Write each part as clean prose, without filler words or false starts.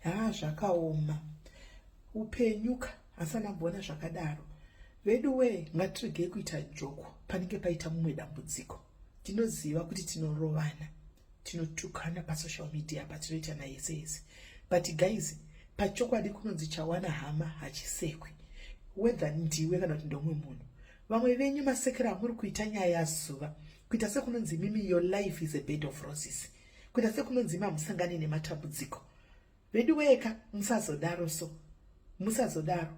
Haa zvakaoma. Upenyu ka asana mboona zvakadaro. Veduwee ngatiregei kuita joko panenge paita mumwe dambudziko. Tinoziva kuti tinorovana, tinotukana pasocial media patinoitana yese yese. But guys, pachokwadi kunonzi chawana hama hachisekwi. Whether ndiwe kana kuti ndomwe munhu. Vamwe venyu masekero amuri kuita nyaya yaZuva kuita sekunonzi imimi your life is a bed of roses. Kuita sekunonzi imi hamusangani nematambudziko. Veduweeka musazodaro so. Musazodaro.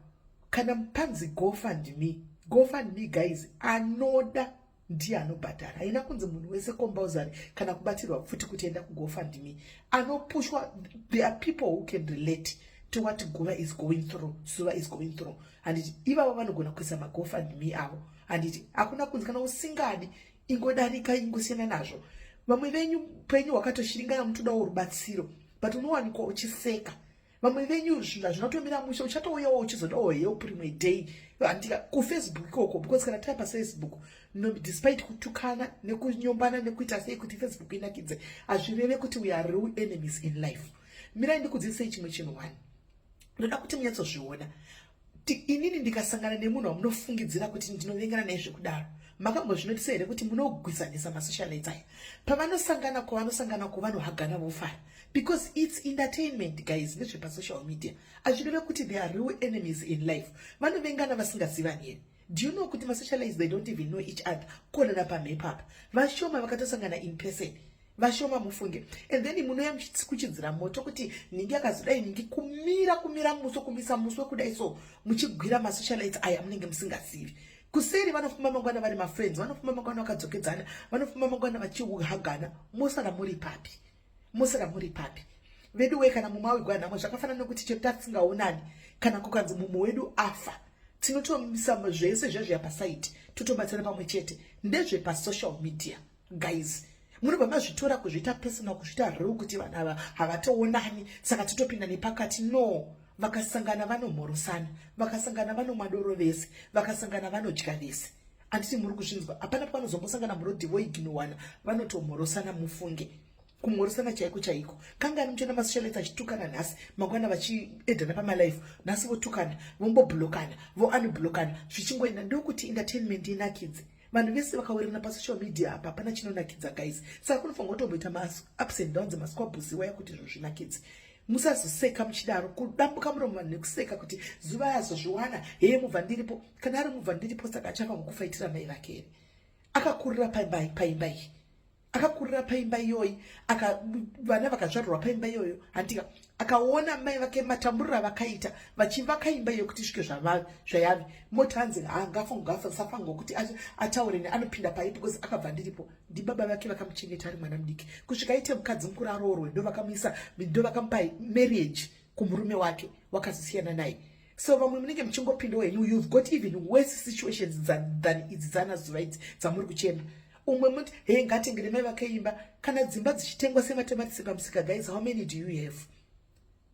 Kana panzi go fund me. Go fund me guys anoda ndiye anobhadhara. Haina kunzi munhu wese compulsory kana kubatirwa pfuti kuti enda ku go fund me. Anopushwa, there are people who can relate to what Guva is going through, Zuva is going through. Handiti ivavo vanogona kuisa ma go fund me avo. Handiti hakuna kunzi kana usingadi ingodarika ingosiyana nazvo. Vamwe venyu penyu hwakatoshiringana mutodawo rubatsiro but unowanikwa uchiseka. Vamwe venyu zvinhu hazvinotomira mushe, uchatouyawo uchizodawo help rimwe day handika kufacebook ikoko, because kana tava pafacebook no, despite kutukana nekunyombana nekuita sei kuti Facebook inakidze, hazvireve kuti we are real enemies in life. Mirai ndikudzidzisei chimwe chinhu one, ndoda kuti munyatsozviona. Inini ndikasangana nemunhu wamunofungidzira kuti ndinovengana naye zvekudaro, makambozvinotisa here kuti munogwisanisa masocialites aya pavanosangana kwavanosangana kwavanohagana vofara? Because it's entertainment guys, ndezvepasocial media. Hazvireve kuti they are real enemies in life. Vanovengana vasingazivani here? Do you know kuti masocialites, they don't even know each other? Kuonana pamhepo apa vashoma, vakatosangana in person vashoma mufunge. And then munoya muchikuchidzira moto kuti ningi akazodai, ningi kumira kumira muso kumisa muso kudai so muchigwira masocialites aya munenge musingazivi kuseri. Vanofuma mangwana vari mafriends, vanofuma mangwana vakadzokedzana, vanofuma mangwana vachihagana. Mosara muri papi? Mosara muri papi vedu wee? Kana mumwe awigwa nhamo, zvakafanana nekuti chero tasingaonani, kana kukanzi mumwe wedu afa, tinotomisa zvese zvezviya pasaidi totobatsira pamwe chete. Ndezvepasocial media guys, munobva mazvitora kuzviita personal, kuzviita real kuti vanhu ava havatoonani saka totopinda nepakati. No, vakasangana vanomhorosana, vakasangana vanomwa doro vese, vakasangana vanodya vese. Handiti muri kuzvinzwa? Hapana pavanozombosangana murodhi voignowana, vanotomhorosana mufunge, kumhorosana chaiko chaiko. Kangani muchiona masocialites achitukana nhasi, mangwana vachiedhana pamalife, nhasi votukana, vomboblokana, vounblokana, zvichingoenda. Ndokuti entertainment inakidze. Vanhu vese vakawirirana pasocial media apa hapana chinonakidza guys. Saka kunofanirwa kutomboita maups and downs, masquabbles iwaya kuti zvinhu zvinakidze. Musazoseka muchidaro, kudambuka muromo vanhu nekuseka kuti Zuva yazozviwana heye mubva ndiripo. Kana ari mubva ndiripo, saka achafa ngokufaitira mai vake here? Akakurira paimba iyi, akakurira paimba iyoyi, vana vakazvarurwa paimba iyoyo, handika? Akaona mai vake matamburiro avakaita vachivaka imba iyo kuti isvike zvayave. Moti hanzi haangafa ngokuti ataure neanopinda pai because akabva ndiripo. Ndibaba vake vakamuchengeta ari mwana mudiki kusvika aite mukadzi mukuru, aroorwe, ndo vakamuisa, ndo vakamupa marriage kumurume wake wakazosiyana naye. So vamwe munenge muchingopindawo henyu, you've got even worse situations than idzi dzana Zuva idzi dzamuri kuchema. Umwe muti hei ngatengere mai vake imba. Kana dzimba dzichitengwa sematomatisi pamusika guys, how many do you have?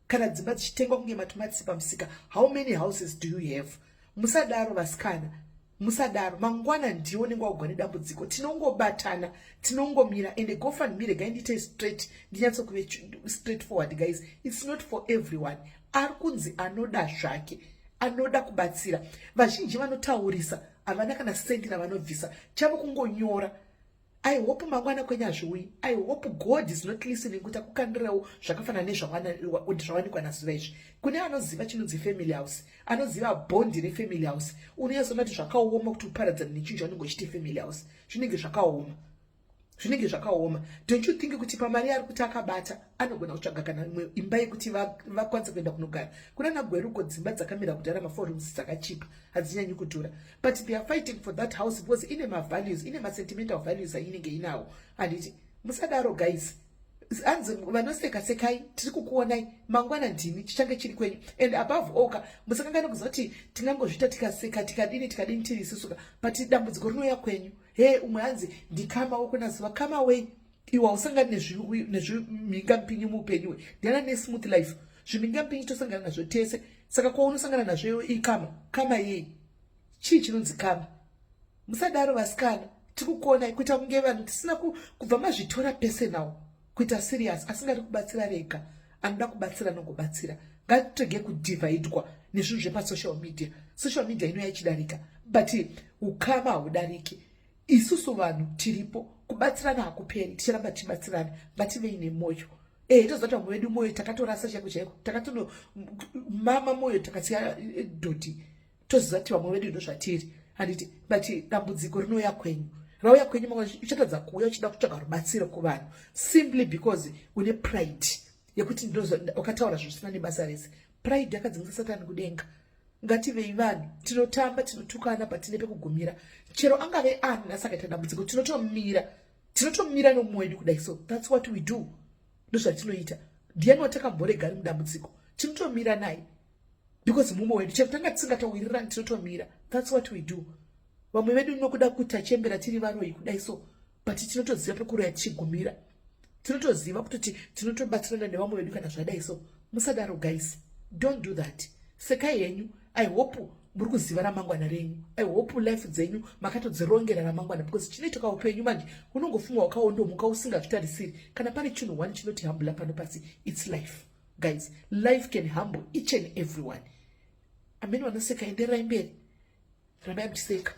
Kana dzimba dzichitengwa kunge matomatisi pamusika, how many houses do you have? Musadaro vasikana, musadaro. Mangwana ndiwo unenge wagwa nedambudziko. Tinongobatana, tinongomira. Ende GoFundMe, regai ndiite straight, ndinyatsokuve straight forward guys, it's not for everyone. Ari kunzi anoda zvake, anoda kubatsira. Vazhinji vanotaurisa havana kana sendi ravanobvisa, chavo kungonyora. I hope mangwana kwenyu hazviuyi. I hope God is not listening kuti akukandirawo zvakafanana nezvawanikwa naZuva izvi. Kune anoziva chinonzi family house, anoziva bhondi refamily house, unonyatsoona kuti zvakaoma kuti uparadzane nechinhu chaunenge uchiti family house. Zvinenge zvakaoma, zvinenge zvakaoma. Don't you think kuti pamari ari kuti akabata anogona kutsvaga kana imwe imba yekuti vakwanise kuenda kunogara kuna naGweruko? Dzimba dzakamira kudhara, mafour rooms, dzakachipa, hadzinyanyi kudhura, but they are fighting for that house because ine mavalues, ine masentimental values ainenge inawo, handiti? Musadaro guys. Hanzi vanoseka sekai, tiri kukuonai, mangwana ndimi chichange chiri kwenyu. And above all ka, musakangani kuziva kuti tingangozviita tikaseka tikadini tikadini tiri isusuka, but dambudziko rinouya kwenyu. He, umwe hanzi ndikama wokuna Zuva. Kama wei? Iwe hausangani nezvimhingamupinyi muupenyu we ndiana nesmooth life. Zvimhingamupinyi tosangana nazvo tese, saka kwaunosangana nazvo iwe ikama kama yei? Chii chinonzi kama? Musadaro vasikana, tiri kukuonai. Kuita kunge vanhu tisina kubva mazvitora personal, kuita serious. Asingadi kubatsira rega. Anoda kubatsira anongobatsira. Ngatirege kudhivhaidwa nezvinhu zvepasocial media. Social media inouya ichidarika, but ukama haudariki. Isusu vanhu tiripo, kubatsirana hakuperi, ticharamba tichibatsirana. Ngativei nemwoyo. Toziva kuti vamwe vedu mwoyo takatorasa chaiko chaiko, takatonomama mwoyo, takasiya dhoti. Toziva kuti vamwe vedu ndozvatiri, handiti? But dambudziko rinouya kwenyu, rauya kwenyu, mamwe uchatadza kuuya uchida kutsvaga rubatsiro kuvanhu simply because une pride yekuti wakataura zvisina nebasa rese. Pride yakadzingisa Satani kudenga. Ngativei vanhu tinotamba, tinotukana, but tine pekugumira. Chero angave ani nhasi akaita dambudziko, tinotomira, tinotomira nomumwe wedu kudai. So that's what we do, ndozvatinoita. Ndiani watakamborega ari mudambudziko? Tinotomira naye because mumwe wedu. Chero tanga tisingatowirirani, tinotomira. That's what we do. Vamwe vedu nokuda kuti tachembera tiri varoyi kudai so, but tinotoziva pekuroya tichigumira. Tinotoziva kutoti tinotobatsirana nevamwe vedu kana zvadai so. Musadaro guys, don't do that. Sekai henyu. I hope muri kuziva ramangwana renyu. I hope life dzenyu makatodzirongera ramangwana, because chinoitoka upenyu manje unongofunga wakaondomuka usingazvitarisiri. Kana pane chinhu one chinoti hambula pano pasi, it's life, guys. Life can humble each and everyone. Amene vanoseka, endererai mberi, rambai muchiseka.